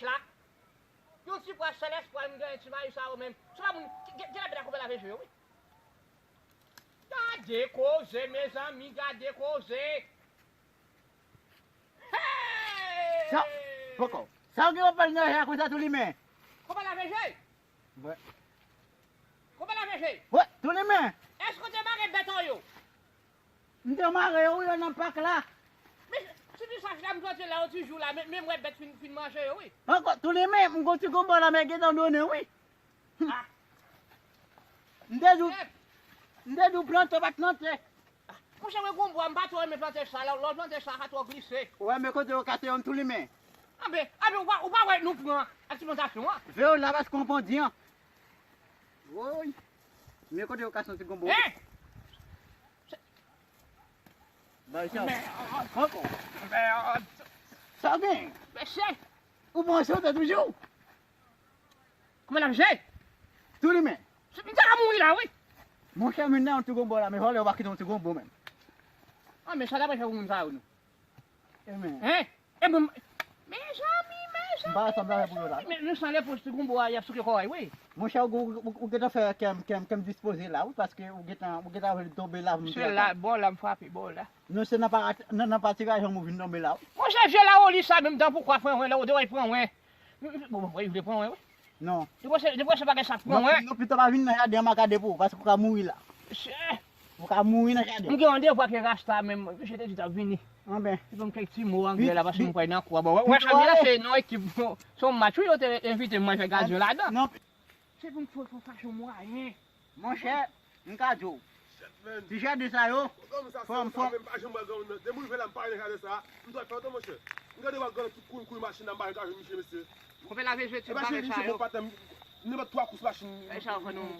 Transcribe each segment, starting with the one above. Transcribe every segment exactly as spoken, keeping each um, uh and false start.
la. Yon ti pwa sèl espwa m gen ti mayi sa yo menm. Se pa moun ki gen la bèt a koupe lave je yo, wi. Gade koze, mezanmi, gade koze. Hey! Sa, poko. Sa w gen w ap pale nan ya konsa tou limen? Koupe lave je. Wè. Koupe lave je. Wè, tou limen. Èske w te mare bèt an yo? M te mare yo wi, yo nan pak la. Men, ti ti sach la, m soti la, yon ti jou la, men, men m wè bèt fin, fin manje yo wi. Ankò, tou limen, m gon ti gonbo la, men gentan donnen wi. Ah. M te di w, m te di w plante, w pa t plante. Ah, monchè, mwen gonbo a, m pa twò renmen plante sa, lè, lè w plante sa, sa twò glise. Wè, men kote yo kase yo, m tou limen. Anben, anben, ou pa, ou pa wè nou pran ak ti plantasyon an? Veye w la, paske w pran di an. Woy. Men kote yo kase yon ti gonbo. Hein? Bay sa. Mèd. Ankò. Mèd. Sa w gen? Mesye. Ou pran sante toujou? Kòman n ap jere? Tou limen. M ta ka mouri la, wi. Monchè, men nan yon ti gonbo la, men vòlè yo pa kite yon ti gonbo menm. Ah, men sa ta pral fè pou moun sa yo, non? Amen. Hein? E mwen, mezanmi, mezanmi, mezanmi, men, men san lè pòch ti gonbo a, y ap souke kò a, wi. Monchè, ou, ou, ou, ou gentan fè kè m, kè m, kè m dispoze la, wi, paske ou gentan, ou gentan vle tonbe la, m te la, bon, la, m frape, bon, la. Non, se nan pa, nan, nan pa ti rajan m ou vin tonbe la, wi. Monchè, vye lawoli sa, menm tan pou kwa pran wen, lè ou te wè l pran wen. Bon, bon, wi, vle pran wen, wi. Non. Depi se, depi se bagay sa pran, wi. Non, pito pa vin nan jaden an, m a gade pou ou, paske ou ka mouri la. Mesye. Ou ka mouri nan jaden. M gen yon devwa ke Rasta menm, misye te di t ap vini. Anben. Li ban m kèk ti mo anglè la, paske m kwè nan kou a. Bon, wè, wè, Chamila se yon ekip, se yon match, wi, yo te envite m, mwen fè gadyo ladan. Non. Se pou m fè, fè fason mwayen. Monchè, m ka di w. Ti jaden sa yo, fò m, fò m. Depi m rive la, m pa nan jaden sa. M dwe fè otan, monchè. M gade w ap gade tout kouri, kouri machin nan, m pa ka jwenn misye, mesye. Koupe lave je ti bagay sa yo. Nenpòt twa kous machin,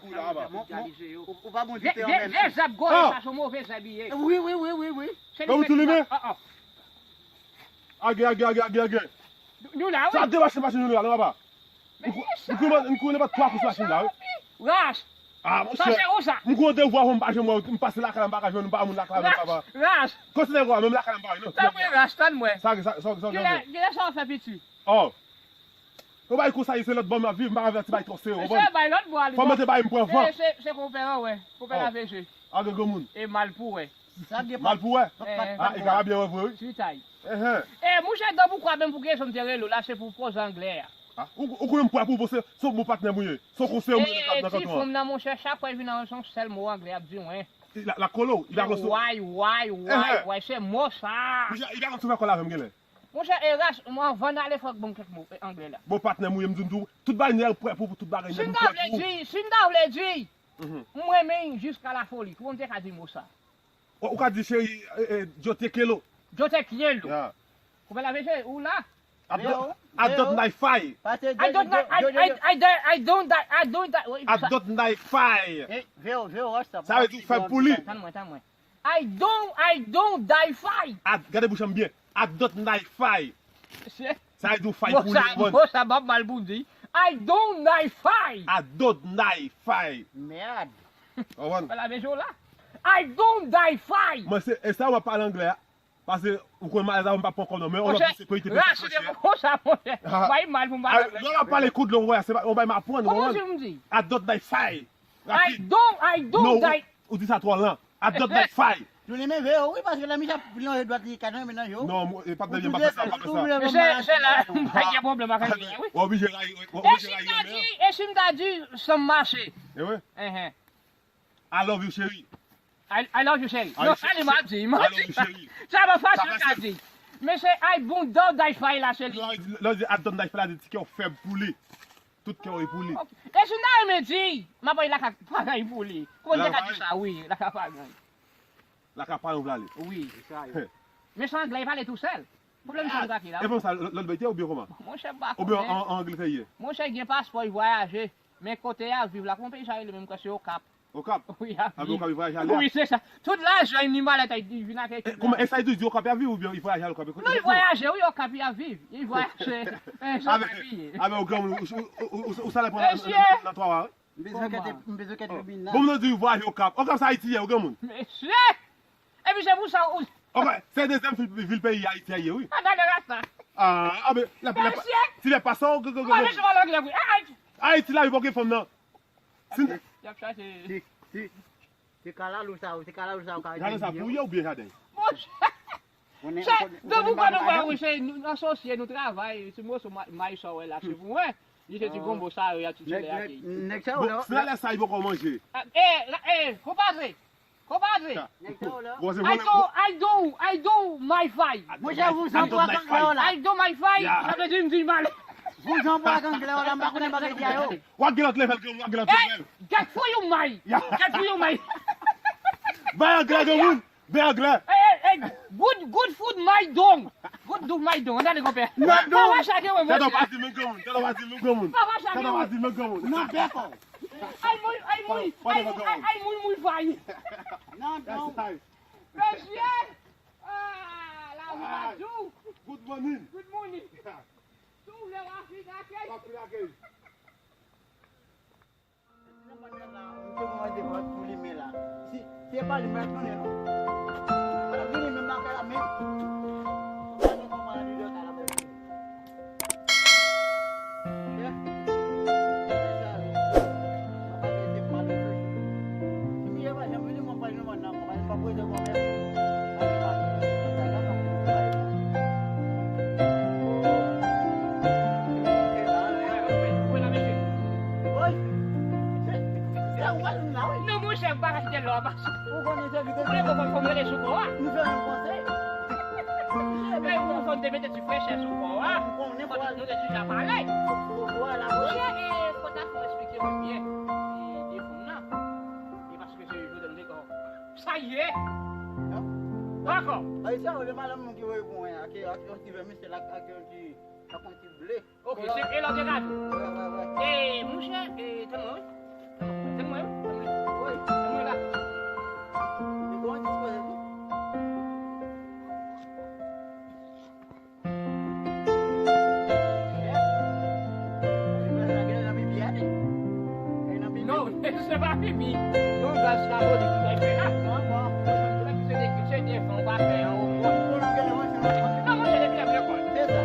kouri la, aba. Ou, ou pa bon di te anmèm. Vye zèb gore sa, se move zèb li ye. Wi, wi, wi, wi, wi. Bon, ou tou limen? Age, age, age, age, age. Nou la, wi. Sa de machin, machin nou la, non, aba. M kouri, m kouri nenpòt twa kous machin la, wi. Ras. Ah, monchè. Sa se ou sa. M kouri de vwa, m pa janm wè, m pase lakay la, m pa ka jwenn, m pa moun lakay la, papa. Ras. Kontinye kwa, menm lakay la, m pa wè, non. Tanpri, Ras, tann mwen. Sa, sa, sa, sa, kilè, kilè sa w fè piti? Oh. Ou bay konsa, se lòt bò m ap viv, m pa ka fè ti bay twò serye, ou konprann? Fò m mete bay m pran van. Se, se, se konpè an, wè. Konpè lave je. Age granmoun. E mal pou wè. Mal pou wè. Ah, e ka byen wè vre, wi. Ti tay. E, monchè, dan pou kwa menm pou ki rezon m te rele w la, se pou pwoz anglè a. Ah, ou, ou konnen m pwè pou, pou se, se yon bon patnè m ou ye. Se yon konseye m ou ye nan, nan kanton an. Ti fanm nan, monchè, chak fwa l vin nan yon sèl mo anglè, ap di wen. La, la kolo, li pa konn sou. Why, why, why, why, se mo sa. Monchè, li pa konn sou fè kòl avè m genlè. Monchè, e Ras, mwen, anvan n ale, fòk ban m kèk mo, e, anglè la. Bon, patnè m ou ye, m di w tou, tout bagay nèg prè pou, pou tout bagay nèg prè pou. Si m ta vle di, si m ta vle di, m renmen jiska la foli. Kòman m te ka di mo sa? Ou, ou ka di cheri, e, e, yo te kelo. Yo te kelo. Ya. Koupe lave je, ou la? I don't, I don't like fire. I don't like, I, I, I, I don't, I don't, I don't, I don't, I don't like fire. Sa vle di ou fè pou li. Tann mwen, tann mwen. I don't, I don't die fight. Ah, gade bouch an byen. I don't die fight. Sa vle di ou fight pou li, ou konprann? Mo sa, mo sa, m ap mal pou di. I don't die fight. I don't die fight. Mèd. Ou konprann? Fè lave je w la. I don't die fight. Mwen se, e sa w ap pale anglè a. Paske ou konn malèz avè m pa pran kòb non, men yon lòt moun se peyite peyite. Rache de mo sa, monchè. Bay mal pou m pale anglè. Lè w ap pale kout lang, wè, se pa, yon bay m aprann, ou konprann? Kòman w di m di? I don't die fight. I don't, I don't die. Ou di sa twò lan. I don't like fire. Nou renmen veye w, wi, paske nan mitan, lonje dwat li, ka nan, nan yo. Non, e pa t nan yo, m pa fè sa, m pa fè sa. Se, se la, m pa gen pwoblèm ak anyen, wi. Ou oblije rayi, ou oblije rayi yo, men. E si m ta di, e si m ta di, san m mache? E wi. Enhen. I love you, cheri. I, I love you, cheri. Non, sa li m ap di, m ap di. I love you, cheri. Sa pa fasil ka di. Men se I don't die fight la, cheri. Lè w di I don't die fight la, di ti kè w fèb pou li. Tout kè w e pou li. Ok. E si m ta renmen di, m ap al lakay paran pou li. Kòman m te ka di sa, wi, lakay paran. Lakay paran w vle ale. Wi. Men se anglè, li pale tousèl. Pwoblèm sa m trake la. E bon sa, lòt, lòt bò te oubyen kòman? Monchè, m pa konnen. Oubyen an, an Angletè ye? Monchè, gen paspò, li vwayaje. Men kote y ap viv la, kòman peyi sa rele menm, kwè se Okap. Okap? Wi, a. Anben Okap, li vwayaje ale a? Wi, se sa. Tout lajan li, li malèt, li vin ak ekip la. Kòman, e sa li di, Okap y ap viv oubyen li vwayaje ale Okap? Non, li vwayaje, wi, Okap y ap viv. Li vwayaje. Anben, ou granmoun, ou, ou sa lè pran nan, nan, nan twa wa, wi? M bezwen kèt, m bezwen kèt tribinal. Bon, moun nan di vwayaje Okap. Okap sa Ayiti ye, ou granmoun? Mesye! Epi se pou sa ou. Okap, se dezyèm vil, vil peyi Ayiti a ye, wi. A, gade rasta. Ah, ah, men, la, la, ti lè pa sa, go, go, go, go. Ayiti la, yo pa gen fanm nan. Si, y ap chache. Ti, ti, ti kalalou sa yo, ti kalalou sa yo ka rete sa pou yo oubyen jaden? Monchè, se, de pou kò nou wè, wi, se nou asosye, nou travay, se moso may sa w wè la, se pou mwen. Li se ti gonbo sa yo, y ap ti tchele ak li. Nèg sa yo, bon, se la lè sa, yo poko manje. Eh, eh, konpase. Konpase. Bon, se I do, I do, I do my fight. Monchè, ou santi w ak anglè w la. I do my fight, sa vle di m di mal. Ou santi w ak anglè w la, m pa konnen bagay di a yo. Wa gen lòt level ke w, wa gen lòt level. Get for you, my. Get for you, my. Bay anglè, granmoun. Bay anglè. Hey, hey, hey, good, good food, my dong. Good do my dong. Gade konpè. My dong. Papa chake mwen. Tèt ou pa di men granmoun. Tèt ou pa di men granmoun. Papa chake mwen. Tèt ou pa di men granmoun. Nan bèk ou. Ay, mouy, ay, mouy. Ay, ay, ay, mouy, mouy, fay. Nan dong. Mesye. Ah, la vi pa dou. Good morning. Good morning. Tou lè w a fin akèy. W a fin akèy. Nan mwen la, m te kòmanse vòt pou limen la. Si, si e pa limen, m konnen non. Vini menm nan kay la, men. Sa nou kòmanse andedan kay la, men. Non, monchè, m pa ka kite lò a pase. Ou konnen se li te fè. Ou konnen fò m rele sou kò a. Nou fè yon konsèy. Ou fò m te mete ti frechè sou kò a. Ou konnen fò nou te deja pale. Monchè, e, fò ta fè w esplike mwen byen. E, de fanm nan. E paske se jodi nou te kò. Sa ye. Dakò. Ayisyen, ou de madanm ki voye pou mwen, ak, ak, ak, ti vè misye la, ak yon ti, ak yon ti ble. Ok, se e lòt de gade. Wè, wè, wè. E, monchè, e, tann mwen, wi. Tann mwen, tann mwen, wi. Tann mwen, wi. Tann mwen la. Li gon dispoze tou. Non, se pa pipi. Yon gaz kabonik ki bay fè la. Se de, se de fè, ou pa fè an o mwen. Non, monchè, depi lè m lekòl. Se sa.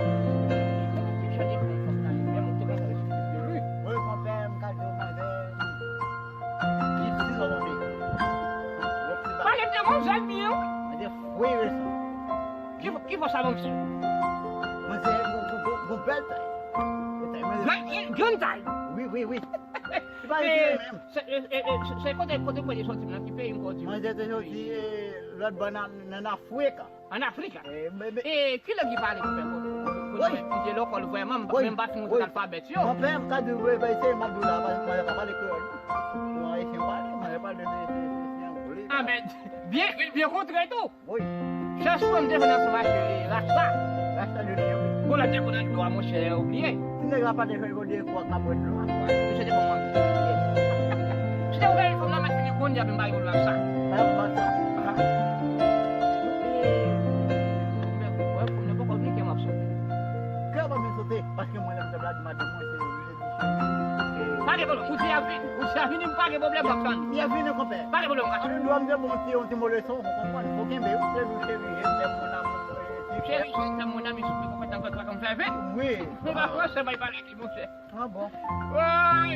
Ti jan de fè fòk nan li, men mwen te konn esplike li. Wi, konpè, m ka di w, konpè. Li di non, monchè. Pale de manzè, byen. Manzè fwe resan. Ki, ki fò sa, monchè? Manzè, gon, gon, gon, gon bèl tay. Gon tay, manzè. Gran, gran tay. Wi, wi, wi. Li pa isit menm. Se, e, e, e, se, se kote, kote mwen te soti nan ki peyi m kote? Mwen te soti, e, lòt bò nan, nan Afrik. An Afrik? E, men, men, e kilè ki pale pou fè kòb? Wi. Mwen kite lekòl vrèman, m pa, wi, menm pa fin wout alfabèt yo. Mwen pè, m ka di w, se m ap di w la, paske mwen pa pale kreyòl. Mwen ayisyen pale, mwen pale de, de, de, de angle. Ah, men, byen, byen kontre tou. Wi. Chèch mwen m te jwenn ansanm ak, e, Rasta. Rasta de lyen, wi. Bon, lè te konn ann dlo a, monchè, ou bliye. Ti nèg la pa te jwenn yon de kwa k ap wè dlo a. Misye te ban mwen. Misye te ouvè fòm nan, mèt fini konn, y ap vin bay yon lòt sa. Bay yon lòt sa. Ah. E, men, wè, fòm nan poko vini, ke m ap sote. Ke w ap vin sote, paske mwen, lè m te blayi madanm mwen, se Pa gen pwoblèm. Ou di y ap vini, ou di y ap vini, m pa gen pwoblèm, m ap tann. Y ap vini, konpè. Pa gen pwoblèm, m ka tann. Ann dlo a m te bon ti, yon ti mo leson, ou konprann? Fò kenbe, wi, se nou cheri, je t'aime, mon amour, e, ti cheri, je t'aime, mon ami, souple, konpè, tann kontra k ap fè vit. Wi. Ou pa fransè, bay pale ak li, monchè. Ah bon? Woy!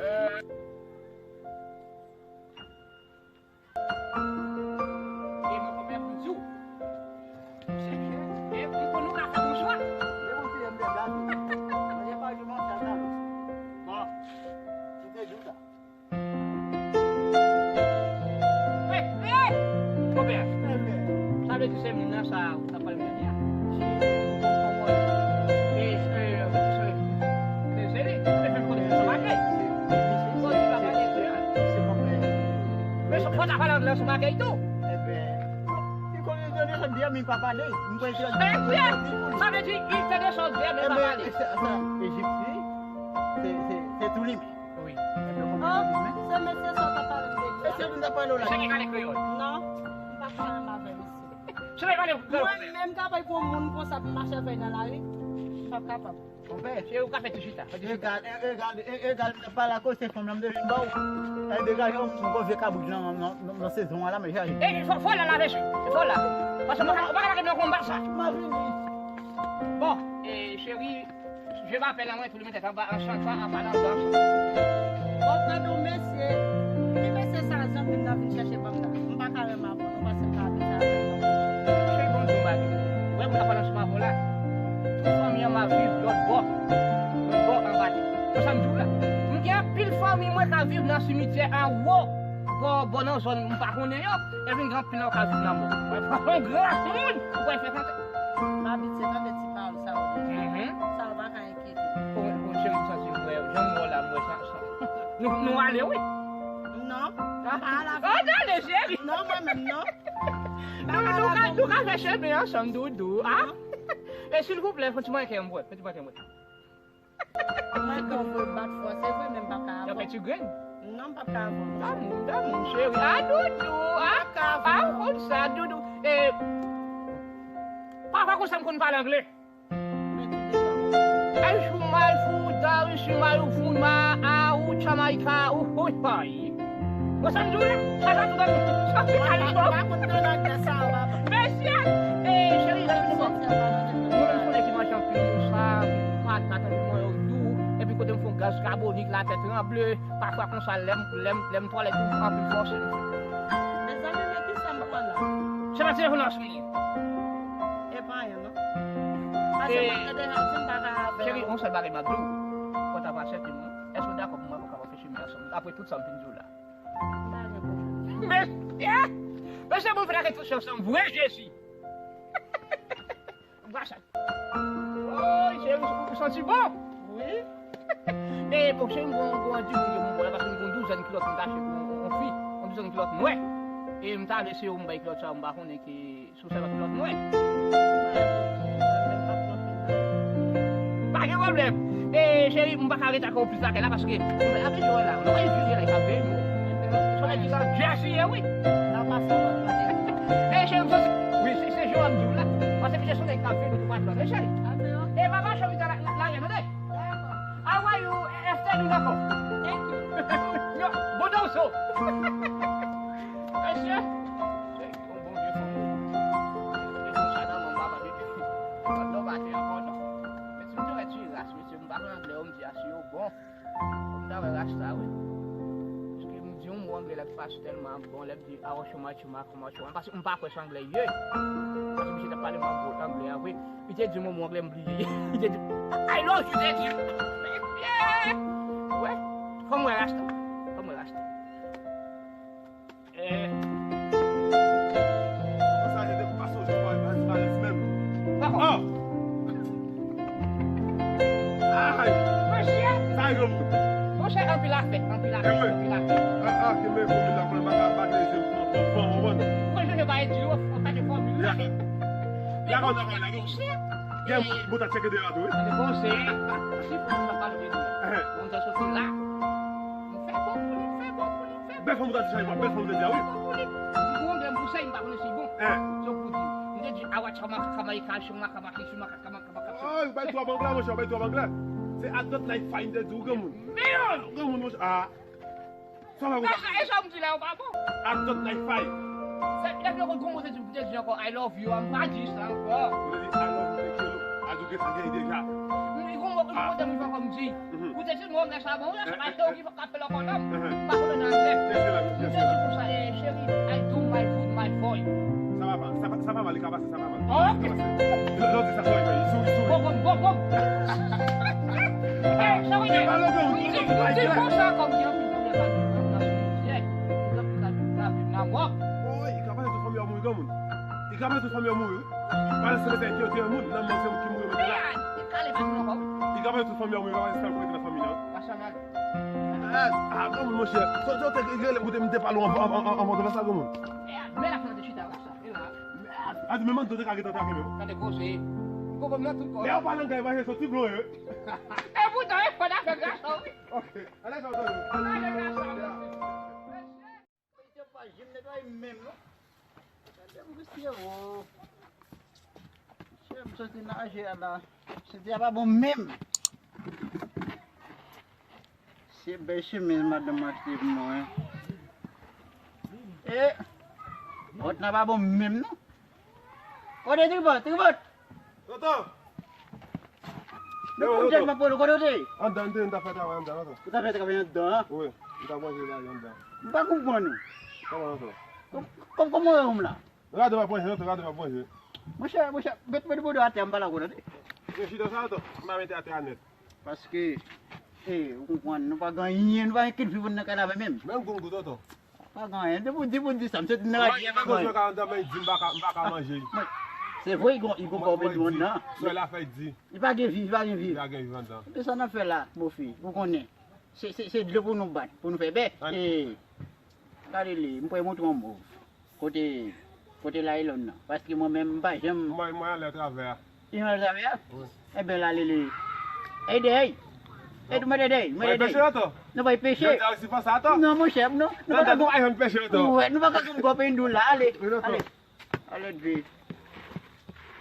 Euh. E mwen konpè pou di w. Sèchè, e m konn ou ka fè bonswa. Bon. Li te di w sa. Hey, hey! Konpè. Sa vle di se moun nan sa. Sa pral mèt ya. E, e, se, se li. E fè m konnen sou makèy. Bon, li pa pale kreyòl. Men fò ta pale anglè sou makèy tou. Ebyen, li konnen jodi jodi a, men pa pale. Mwen kwè se sa vle di, il te de son Dieu, men pa pale. Ebyen, se, se, Ejip, se, se, se tou li menm. Wi. Ebyen, kòman se tou li menm? Se mesye sa w t ap pale de li a. Mesye nou t ap pale w la. Mesye ki pale kreyòl. Non, m pa pale anba avè mesye. Mwen menm, m kapab pou moun konsa pou mache avè l nan lari? M p ap kapab. Konpè. Se ou ka fè ti chita. Egal, e, egal, e, egal, m t ap pale ak ou, se fanm nan m te vin ba w. E, degaje w, m gon vye kabrit nan, nan, nan, nan sezon an la, men chaje. E, fò, fò la lave sou. Fò la. Paske ou pa ka, ou pa ka lage m nan konba sa. M ap vini. Bon, e, cheri, je m'appelle an mwen, tou li mete tèt anba an chantan, an palan dan. Bon, gade yon mesye, ki mesye sa zanmi m nan vin chèche ban m la? M pa ka renmen avè w non, paske m pa abitye avè w non. Cheri, bon, m di w bagay. Ou wè moun ap pale ansanm avè w la? Tout fanmi an m ap viv lòt bò. Lòt bò anba tè. Konsa m di w la. M gen anpil fanmi mwen k ap viv nan simityè anwo. Bò, bò nan zòn m pa konnen yo. Epi m gen anpil nan yo k ap viv nan mò. Mwen pa yon gran moun pou w frekante. M abitye tande ti pawòl sa yo deja. Mhm. Sa yo pa ka enkyete m. Bon, bon, cheri, m santi m wè, jan m wè w la, m wè sa, sa. Nou, nou ale, wi. Non, ah, pa al avè m. Oh, tande, cheri. Non, mwen menm, non. Nou, nou ka, nou ka fè chemen ansanm, doudou, a? Non. E silvouplè, fè ti mwen kè m wè, fè ti mwen kè m wè. Mwen ka voye bat fò, se vre, men m p ap ka avè w. Yo fè ti grenn. Non, m p ap ka avè w. Damou, damou, cheri. A, doudou, a, m p ap ka avè w. A, konsa, doudou. E, papa konsa m konn pale angle. Ay, shumai, fuda, ishimai, ufuma, au, chamaika, uhupai. Mwen sa m di w la, sa sa tout an sa se kalibò. Mesye, e, cheri, rete nou bò. Mwen menm konnen ki manje anpil sa, patat, anpil mwen yo dou, epi kote m fè yon gaz kabonik, latè tranble, pafwa konsa lè m, lè m, lè m twalèt tou, anpil fòse m fè. Mezanmi, men kisa m pran la? Se pa telefòn nan sou li. E pa anyen, non. Pase mwen te deja di m pa ka avè w. Cheri, yon sèl bagay m ap di w. Fò w ta pa aksepte mwen. Èske w dakò pou mwen pou kapab fè chemen ansanm? Apre tout sa m fin di w la. Mesye! Mesye, bon, fè lage tout sa ansanm vre, Jezi! Woy, cheri, ou santi bon? Wi. E, bon, cheri, m gon, gon anti pou mwen, paske m gon douzèn kilòt m t achte pou yon fi, yon douzèn kilòt nwè. E m ta vle se ou m bay kilòt sa, m pa konnen ki sou sèl kilòt nwè. Pa gen pwoblèm. E, cheri, m pa ka rete ak ou plis lakay la, paske, ape jwe la, nou pa vire la, e ka veye nou. Son nèg ki ka Jezi ye, wi. E, cheri, m santi, wi, se, se jan an m di w la. Paske misye son nèg k ap veye nou tou patwon, wi, cheri. E, papa, cheri, ta la, la, la, tande. How are you? Esther, nou dakò. Thank you. Yo, bon, nou so. Mesye. Yon bon vye fanm. E konsa nan mwen, m pa pale. Pandan w pa te ankò, non. Men si m te wè ti ras, mesye, m pa pran anglè yo, m di ase yo bon. M ta wè rasta, wi. Paske m di yon mo anglè la ki pa tèlman bon, lè m di, "Awo choma choma, kòman choma?" Paske m pa kwè se anglè ye. Paske misye t ap pale m anglè a, wi. Li te di yon mo anglè, m bliye. Li te di, "I love you," te di. Wè. Fò m wè rasta. Fò m wè rasta. Eh. Konsa, je te pa sonje, pa, pa, pa, menm. Papa. Ah! Ay! Monchè! Sa, granmoun. Monchè, anpil afè, anpil afè, anpil afè. Ah, ah, ke men fòmil la, pou l pa ka bat lè je pou fò, fò, fò, fò. Mwen, je ne vais dire, fò, pa de fòmil la. Ya. Ya, konsa, la, la, la. Gen bout a tcheke de la tou, wi. Tande konsèy, si pou nou pa pale de nou. Moun sa soti la. Nou fè bon pou li, fè bon pou li, fè bon. Bèl fanm ou ta di sa, bèl fanm ou te di a, wi. Fè bon pou li. Li bon, bèl pou sa, li pa konnen si bon. Sa pou di. M te di, awa, chama, kama, ika, shuma, kama, kishuma, kama, kama, kama. Oh, ou bay twa bang la, monchè, ou bay twa bang la. Se I don't like fine te di ou, granmoun. Granmoun, monchè, ah. Sa va, e sa m di la yo pa bon. I don't like fine. Se, lè yo konn konn te di, te di ankò, "I love you," a m pa di sa ankò. Ou te di, "I love you, thank you." A di w gen sa gen deja. Li konn, li konn te m ankò m di. Ou te di, "Non, men sa bon, sa pa te ou ki ka fè l ankò non." M pa konnen nan anglè. M te di konsa, eh, cheri, "I do my food, my boy." Sa va pa, sa va, sa va mal, li ka pase, sa va mal. Oh. Li ka pase. Lè, lè w di sa, sa va mal. Li souri, li souri. Bon, bon, bon, bon. Eh, sa va. Se pa lòt moun, li di konsa kòm gen anpil pwoblèm nan simityè. Gen anpil ka viv, ka viv nan mò. Oh, li ka pase tout fanmi an mouri, granmoun. Li ka pase tout fanmi an mouri, wi. Pale se mete ki yo te moun, nan mò se moun ki mouri mete la. Li kale pa moun ankò. Li ka pase tout fanmi an mouri, li ka pase sa l konekte nan fanmi an. Pa sa mal. Ah, ah, granmoun, monchè. Sa, sa w te rele pou te, m te pale w anvan, anvan, anvan, anvan w te fè sa, granmoun. Eh, men la fè nan te chita la sa. E la. A di, men manto te ka gentan atake menm. Tande koze. Li konprann nan tout kò. Lè yo pale anglè, yo pa janm soti blo yo. E poutan, e fò n a fè gras, wi. Ok. Ale sa, ale. N a fè gras, wi. Mesye, li te pa janm netwaye menm, non. Gade misye, wo. Mesye, m soti naje a la. Senti a pa bon menm. Se bèl chemiz madanm achte pou mwen. E, bòt la pa bon menm non. Kote Tripòt? Tripòt! Tonton! Yo, tonton. Kote w te ye? Anndan, m te, m t ap fè travay anndan, tonton. Ou t ap fè travay anndan, an? Wi, m t ap ranje bagay anndan. M pa konprann ou. Kòman, tonton? Kòm, kòm, kòman w wè m la? Rado p ap ranje, tonton, rado p ap ranje. Monchè, monchè, met, met bouda atè a, m pale ak ou, tande. Yo, chita sa, tonton, m a mete atè a nèt. Paske, e, ou konprann, nou pa gen anyen, nou pa gen kèk viv nan kanavè menm. Menm goungou, tonton. Pa gen anyen. Depi w di, depi w di sa, m soti nan radyo, pa gen anyen. Mwen, mwen, mwen, di m pa ka, m pa ka manje. Mwen, se vre, li gon, li gon pòb anndan. Sè la fè di. Li pa gen vi, li pa gen vi. Li pa gen vi anndan. Epi sa n ap fè la, mofi, ou konnen. Se, se, se dlo pou nou bat, pou nou fè bè. E, gade li, m pral montre w yon move. Kote, kote laylòn nan? Paske mwen menm, m pa janm. Mwen, mwen anlè travè a. Li anlè travè a? Wi. Enben, la, li, li. Ede, ey! Ede, mwen ede, mwen ede. Pèche, tonton? Non, pa peche. Jodi a osi fò sa, tonton? Non, monchè, non, nou pa ka gon. Tonton, nou pa janm peche, tonton. Wi, nou pa ka gon gwo peyi nou la, ale. Wi, tonton. Ale. Ale, dwe.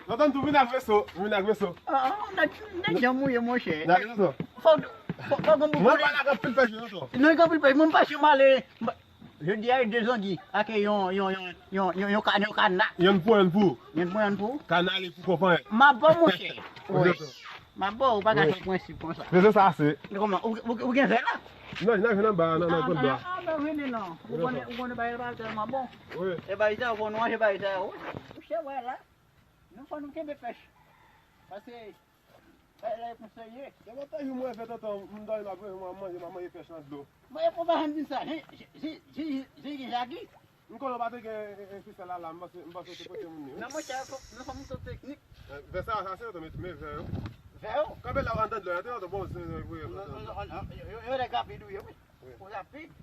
Tonton, tou vin ak veso, vin ak veso. Ah, ah, nèg, nèg jan mouye, monchè. N ale, tonton. Fò, fò, fò gon bout. Mwen pa la gen anpil pèch, tonton. Non, gen anpil pèch, mwen pa janm ale. Jodi a, de zangi, ak yon, yon, yon, yon, yon, yon ka-, yon kana. Yonn pou, yonn pou. Yonn pou, yonn pou. Kana li pou konprann. M ap ba w, monchè. Wi, wi. Tonton. M ap ba w, ou pa ka fè prensip konsa. Wi, se sa, se. Men kòman, ou, ou, ou gen vè la? Non, nan, nan, nan, nan, nan, nan, nan. Ah, ben, vini non. Ou konnen, ou konnen bagay la tèlman bon. Wi. E bagay sa, ou konnen manje bagay sa, wi. Monchè, wè la. Nou fò nou kenbe pèch. Paske, bagay la e pou serye. Se lontan jou mwen fè tonton, m dòmi, m ap manje, m ap manje pèch nan dlo. Mwen, e konpa janm di sa. Jan, jan, jan, jan, jan, jan, M konnen w pa te gen, e, e, fisèl la la, m panse, m panse w te pote moun li, wi. Non, monchè, fò, nou fò m sot teknik. E, vè sa, sa se yo, tonton, met, met vè yo. Vè yo? Kanpe la, anndan dlo a, tonton, bon, se, se, wi, non, tonton. Non, non, non, yo, yo, yo nèg rapid, wi, wi. Wi. Ou rapid.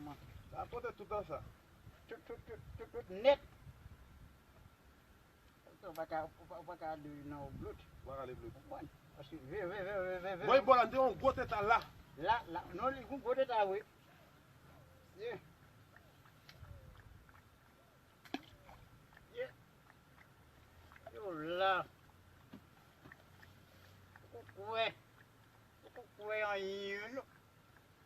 Mwen. Sa pote tout an sa. Tout, tout, tout, tout, tout nèt. Ou pa ka, ou pa, ou pa ka ale nan yon blout. Ou pa ka ale blout. Ou konprann? Paske vè, vè, vè. Mwen, bò la, m te yon gwo teta la. La, la, non, li gon gwo teta, wi. Ye. Ye. Yo la. Ou kwè. Ou kwè anyen, non.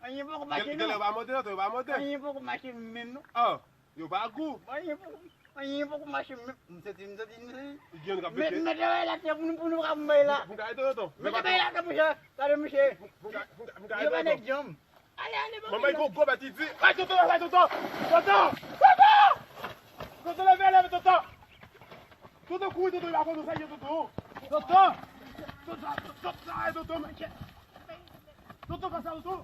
Anyen poko mache, non. Genlè yo pa monte, non, yo pa monte. Anyen poko mache menm, non. Oh, yo pa gou. Anyen poko, anyen poko mache menm. M santi, m santi, m santi. Gen yon k ap pete. Mete bagay la atè pou nou, pou nou ka bay la. Mete bagay la atè, monchè. Gade, monchè. Yo pa nèg janm. Ale, ale, manman, gon gwo bèt, li di. Ay, tonton, ay, tonton. Tonton! Tonton! Tonton, leve, leve, tonton. Tonton, kouri, tonton, li pa konn sa, tonton. Tonton! Tonton, tonton, ay, tonton, monchè. Tonton, fè sa, tonton.